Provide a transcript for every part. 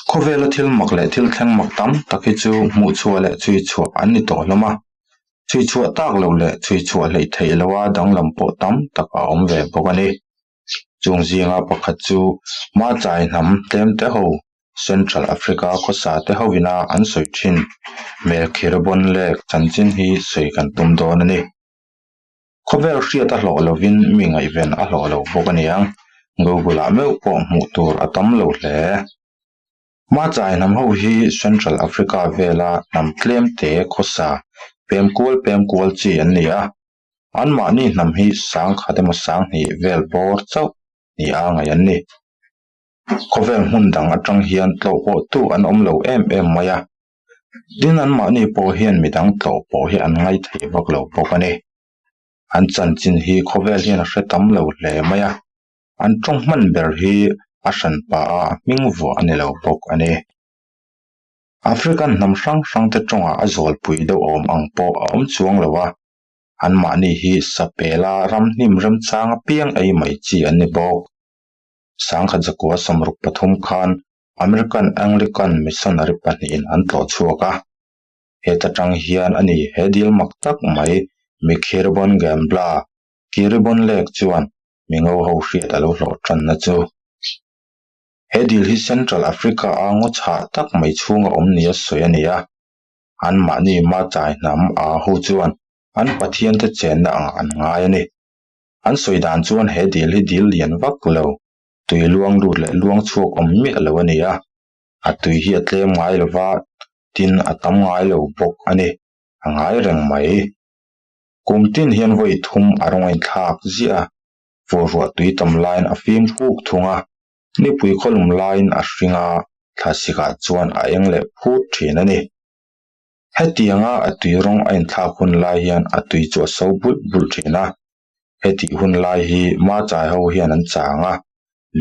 Khawvela thil mak leh thil thleng mak tam tak hi chu hmuh chhuah leh chhui chhuah an ni tawh hlawm a. Chhui chhuah tak loh leh chhui chhuah hleih theih loha danglam pawh tam tak a awm ve bawk a ni. Chung zinga pakhat chu Machai hnam tlem te ho Central Africa khawsa te hovina an sawi thin Melkhiribon lek chanchin hi sawi kan tum dawn a ni. Khawvel hriat a hlawh lovin mi ngaihven a hlawh lo bawk a niang, Google-ah meuh pawh hmuh tur a tam lo hle. Machai hnam ho hi Central Africa vela hnam tlem te khawsa pem kual pem kual chi an ni a, anmahni hnam hi sangkhat emaw sanghnih vel bawr chauh ni a ngaih an ni. Khawvel hmun dang atang hian tlawh pawh tu an awm lo em em mai a, tin anmahni pawh hian midang tlawh pawh hi an ngai thei vak lo bawk a ni. An chanchin hi khawvel hian a hre tam lo hle mai a, an tawng hman ber hi a hran pah a, a hming vuah a ni lo bawk a ni. African hnam hrang hrang te tawngah a zawlpui deuh awm ang pawh a awm chuang lo a, anmahni hi sapela ramhnim remchang apiang ei mai chi an ni bawk. Sangkhat zakua 63 khan American Anglican missionary pahnihin an tlawh chhuak a. Heta tang hian a ni he dil mak tak mai Mikhiribon Gambla, Kiribon Lake chuan mi ngo ho hriat a lo hlawh tanna chu. He dil hi Central Africa a ngaw chhah tak mai chhunga awm nia sawi a ni a. Anmahni Machai hnam a ho chuan an pathiante chenna angah an ngai a ni. An sawi dan chuan he dil hi dil lian vak lo, tui luang lut leh luang chhuak awm miah lo a ni a. A tui hi a tlem ngai lo va, tin a tam ngai lo bawk a ni. A ngai reng mai. Kum tin hian vawi thum a rawng a inthlak ziah a, fur ruah tui tam laiin a fim kuk thung a, nipui khawlum laiin a hring a, thlasikah chuan a eng leh phut thin a ni. Hetianga a tui rawng a inthlak hun lai hian a tui chu a so bulh bulh thin a, hetih hun lai hi Machai ho hian an chang a,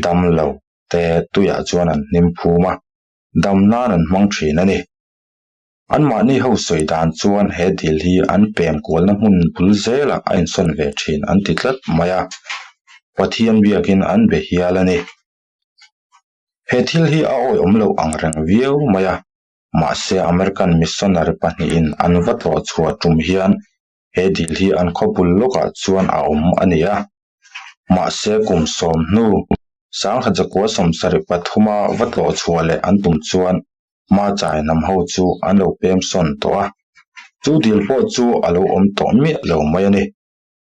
dam lo te tuiah chuan an hnim phum a, dam nan an hmang thin a ni. Anmahni ho sawi dan chuan he dil hi an pem kualna hmun bul zelah a insawn ve thin an ti tlat mai a, Pathian biakin an be hial a ni. He thil hi a awihawm loh ang reng viau mai a, mahse American missionary pahnihin an va tlawh chhuah tum hian he dil hi an khawpul lawkah chuan a awm a ni a. Mahse kum sawm hnu, sangkhat zakua sawmsarih pathuma va tlawh chhuah leh an tum chuan Machai hnam ho chu an lo pem sawn tawh a, chu dil pawh chu a lo awm tawh miah lo mai a ni.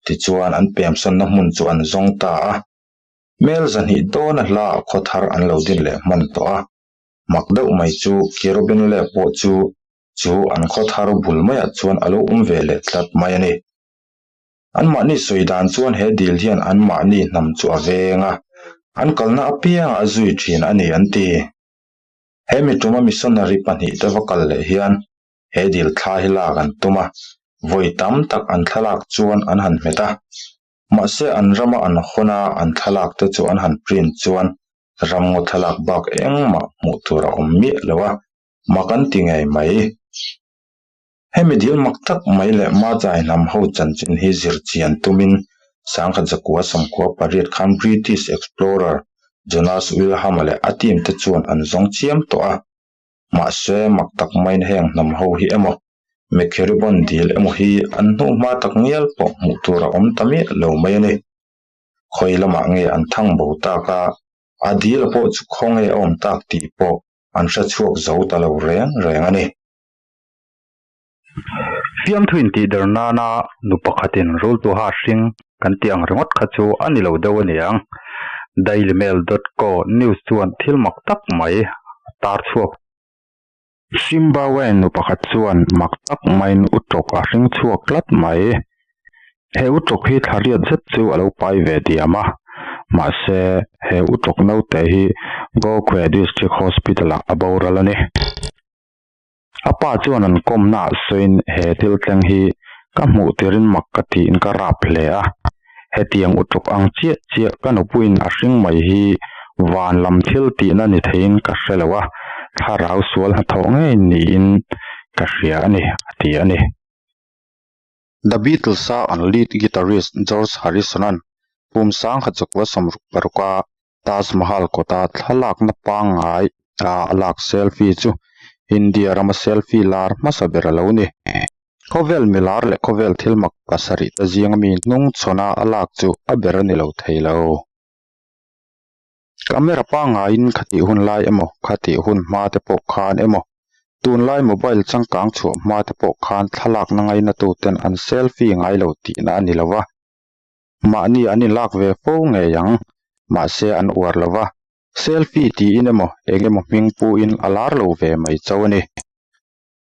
Tichuan an pem sawnna hmun chu an zawng ta a, mel zahnih dawna hlaah khaw thar an lo din leh hman tawh a. Mak deuh mai chu Kirobin leh pawh chu chu an khaw thar bul maiah chuan a lo awm ve leh tlat mai a ni. Anmahni sawi dan chuan he dil hian anmahni hnam chu a veng a, an kalna apiangah a zui thin a ni an ti. He mi tuma missionary pahnih te va kal leh hian he dil thla hi lak an tum a, vawi tam tak an thlalak chuan an han hmet a. Mahse an rama an hawn a an thlalak te chu an han print chuan ramngaw thlalak bak engmah hmuh tur a awm miah lo a, mak an ti ngei mai. Hemi dil mak tak mai leh Machai hnam ho chanchin hi zir chian tumin sangkhat zakua sawmkhua pariat khan British explorer Jonas Wilham-a leh a team te chuan an zawng chiam tawh a. Mahse, mak tak maiin heng hnam ho hi emaw, Mekheribon dil emaw hi an hnuhma tak ngial pawh hmuh tur a awm ta miah lo mai a ni. Khawi lamah nge an thang bo tak a, a dil pawh chu khawnge a awm tak tih pawh an hre chhuak zo ta lo reng reng a ni. Fiamthu intih der nana nu pakhatin rultuha hring kan tih ang ringawt kha chu a ni lo deuh a niang. Dailymail dot co news chuan thil mak tak mai a tar chhuak. Zimbabwe nu pakhat chuan mak tak maiin utawk a hring chhuak tlat mai. He utawk hi thla riat zet chu a lo pai ve diam a, mahse he utawk naute hi Gokwe District Hospital-ah a boral a ni. A pa chuan an kawmna ah sawiin he thil thleng hi ka hmuh tirin mak ka tiin ka rap hle a, hetiang utawk ang chiah chiah ka nupuiin a hring mai hi van lam thil tihna ni theiin ka hre lo a, thlarau sual hnathawh ngei niin ka hria a ni, a ti a ni. The Beatles-a an lead guitarist George Harrison-a'n kum 1966 a Taj Mahal kawta thlalakna pangngai a a lak selfie chu India rama selfie lar hmasa ber a lo ni. Khawvel milar leh khawvel thil mak pasarih te zinga mi hnungchhawna a lak chu a ber a ni lo thei lo. Camera pangngaiin khatih hun lai emaw, khatih hun hma te pawh khan emaw, tunlai mobile changkang chhuah hma te pawh khan thlalakna ngainatu ten an selfie ngai lo tihna a ni lo va. Mahni an inlak ve fo ngei ang, mahse an uar lo va. Selfie tiin emaw eng emaw hming puin a lar lo ve mai chauh a ni.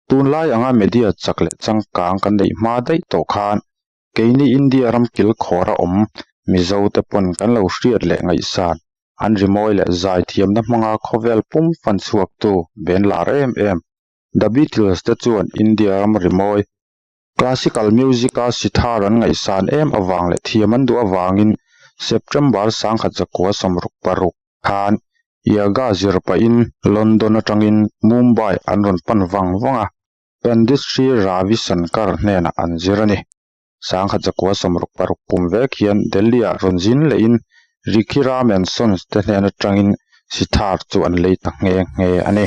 Tunlai anga media chak leh changkang kan neih hma daih tawh khan Keini India ram kilkhawra awm Mizo te pawn kan lo hriat leh ngaihsan, an rimawi leh zaithiamna hmanga khawvel pum fan chhuaktu ben lar em em The Beatles te chuan India ram rimawi, classical music-a sitar an ngaihsan em avang leh thiam an duh avangin September 1966 khan Yoga zir pahin London atangin Mumbai an rawn pan vang vang a. Pandit Sri Ravi Shankar hnenah an zir a ni. 1966 kum vek hian Delhi-ah rawn zin lehin Rikhi Ram and Sons te hnen atangin sitar chu an lei ta nghe nghe a ni.